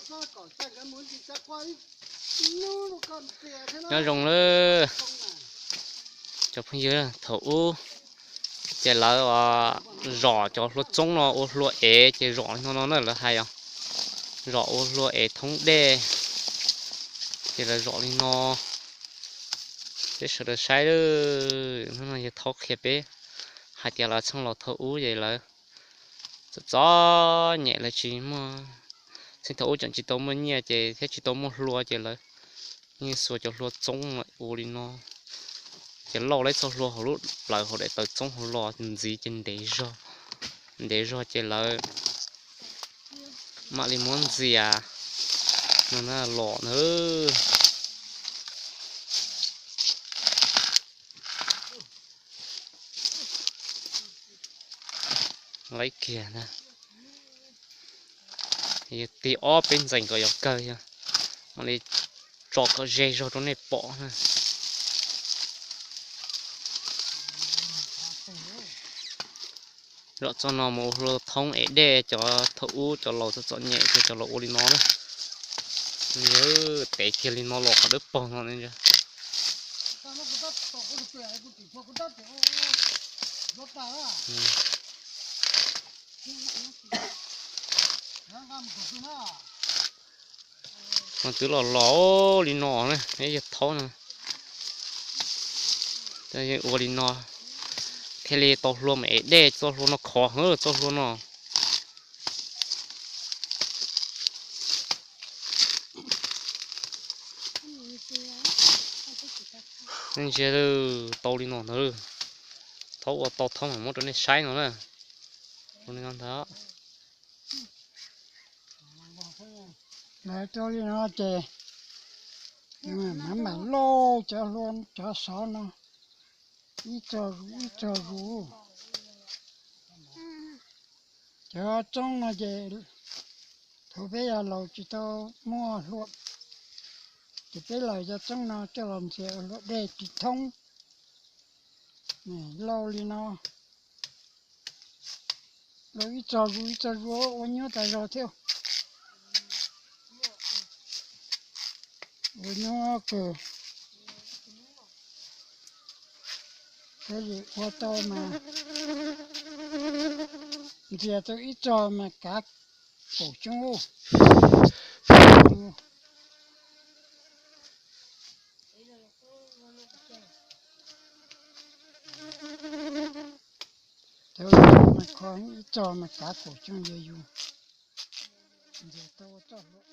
Nyob zoo lawm cov phooj ywg, thaum ub ces lawv zom cov hlua txoob no ua hlua ev ces zom li no no na lawv hais os. Zom ua hlua ev thoob dej ces lawv zom li no. Peb sawv daws saib, hnub no yawg Thaub qhia peb hais tias lawv txheej laus thaum ub ces lawv txom txom nyem, lawv tsis muaj, txheej thaum ub tseem tsis tau muaj nyiaj ces thiab tsis tau muaj hlua ces lawv yeej xuas cov hlua txoob ua li no. Ces lauj, lawv txoj hlua hauv lub plawv hauv daim tawv txoob hauv los ntxiv ces ntev zog, ntev zog ces lawv mam li muab ntxias no na los na. Laib kiag na. Yog tig ob peb ntxees kom yuav kawg, yog mam li tso kom ze zog rau nej pom na. Zom txoj no mus ua hlua thoob ev dej, cov thaum ub cov laus txom txom nyem ces cov laus ua li no na. Yog tev kiag li no los qhov dawb paug no ne. Mas twb los los li no na, yog thaub no. Ua li no thiaj li tau hlua mas ev dej, txoj hlua no khov heev txoj hlua no. Nej ntsia, tau li no ntag. Thaub ua tau thaub mas muab rau nej saib no na. Ua li no ntag. Lawv rau li no ces mam mam lauj cov hlua cov sov no ib txog zus ib txog zus. Cov txoob no ces thaum peb yog laus tsis tau muaj hlua, ces peb lawv cov txoob no coj los ntxias ua hlua dej ris thoob. Lauj li no, lauj ib txog zus ib txog zus ua nyuaj tas zog thiab. Ua nyuaj kawg. Thiab ua tau mas ntxias tau ib txog mas kav kaum xyoo. Cov mas kho ib txog mas kav kaum xyoo yog yus ntxias tau ua txoj hlua.